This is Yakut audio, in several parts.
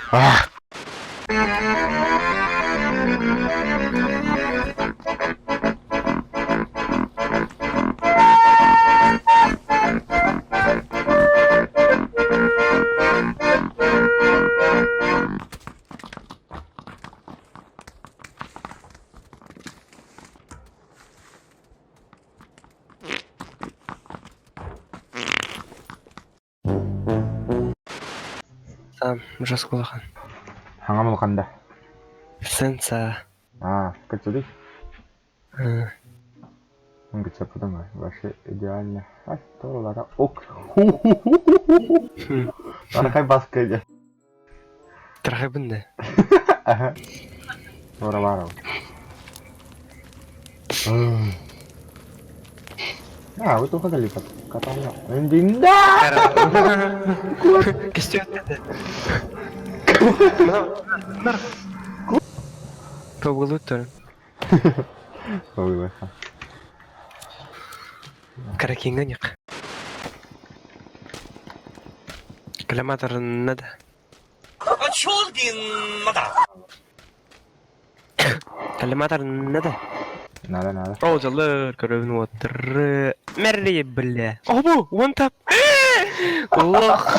Ah! Сам ужас улахан. Хаҥам улахан да? Сенса. А, кытылый? Гыцапытым вообще идеально. Ай, торулара ок. Архай баска Трахайбын да. Ага. Тора баров. А, вы только дали катания. Эндинда! Кестиөттэ. Тобулуттар. Ой, Каракинганик. Каляматор надо. Калиматор надо. Надо, надо. О, жалыр, көрөбүн уоттары. Мерри, бля. Обу, one tap. Лох.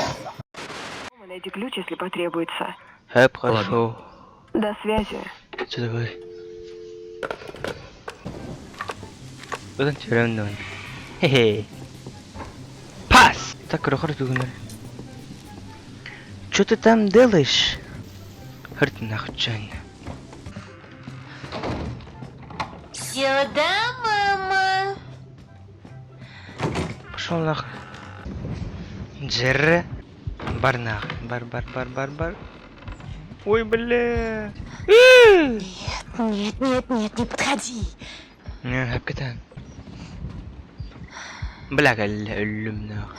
Найди ключ, если потребуется. Хэп, хорошо. До связи. Что такое? Бүгін төрөмнөн. Хе-хе. Пас! Так, көрөхөр бүгүнөр. Что ты там делаешь? Хырт нахчан. Сюда, мама. Пошел нах. Джерре. Бар нах. Бар, бар, бар, бар, бар. Ой, бля. Нет, нет, нет, не подходи. Хапкатан. Бля, өллүм нах.